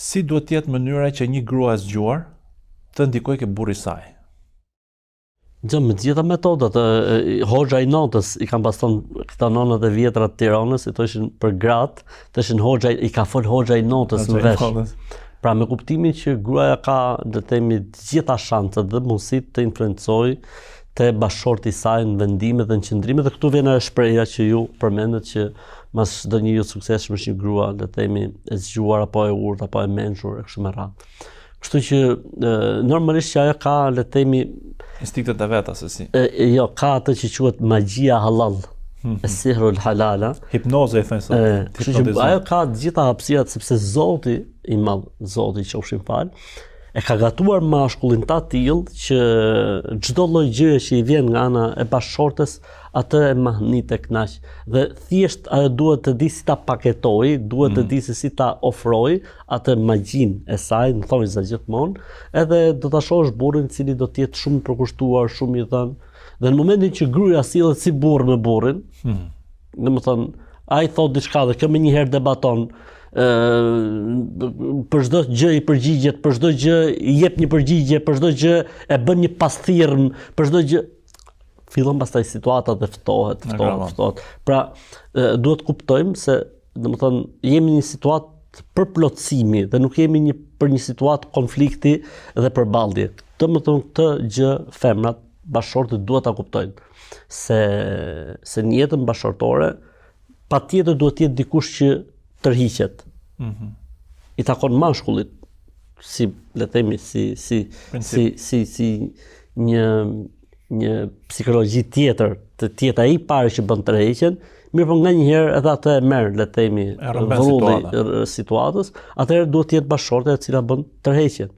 Si duhet të jetë mënyra që një grua e zgjuar të ndikojë ke burri i saj? Jo, me të gjitha metodat, hoxha i natës, i kanë pas thënë këta nonat e vjetra të Tiranës, i thoshin për gratë, thoshin hoxha, i ka fol hoxha i natës në vesh. Pra me kuptimin që gruaja ka, le të themi, të gjitha shanset dhe mundësitë të influencojë te bashkëshorti i saj në vendime dhe në qëndrime dhe këtu vjen ajo shprehja që ju përmendët që mas çdo njeriu të suksesshëm është një grua, le të themi, e zgjuar apo e urtë apo e mençur e kështu me radhë. Kështu që normalisht që ajo ka, le të themi, instinktet e veta se si. E, jo, ka atë që quhet magjia halal. Mm -hmm. Sihrul halala. Hipnoza i thonë sot. Kështu që ajo ka të gjitha hapësirat sepse Zoti i madh, Zoti qofshim fal, e ka gatuar mashkullin të atillë që çdo lloj gjëje që i vjen nga ana e bashkëshortes, atë e mahnit e kënaq dhe thjesht ajo duhet të di si ta paketojë, duhet mm. të di se si ta ofrojë atë magjinë e saj, në thonjëza gjithmonë, edhe do ta shohësh burrin i cili do të jetë shumë i përkushtuar, shumë i dhënë. Dhe në momentin që gruaja sillet si burrë me burrin, mm. Domethënë, ai thotë diçka dhe kjo menjëherë debaton, ë për çdo gjë i përgjigjet, për çdo gjë i jep një përgjigje, për çdo gjë e bën një pasthirrmë, për çdo gjë fillon pastaj situata dhe ftohet, ftohet, ftohet. Pra, duhet të kuptojmë se, domethënë, jemi në një situatë përplotësimi dhe nuk jemi një për një situatë konflikti dhe përballje. Domethënë, këtë gjë femrat bashkëshortet duhet ta kuptojnë se se në jetën bashkëshortore patjetër duhet të jetë dikush që tërhiqet. Mm -hmm. I takon mashkullit si le të themi si si si si si një një psikologji tjetër, të jetë ai i pari që bën tërheqjen, mirëpo nganjëherë edhe atë e merr, le të themi, vrulli situatës, atëherë duhet të jetë bashkëshortja e cila bën tërheqjen.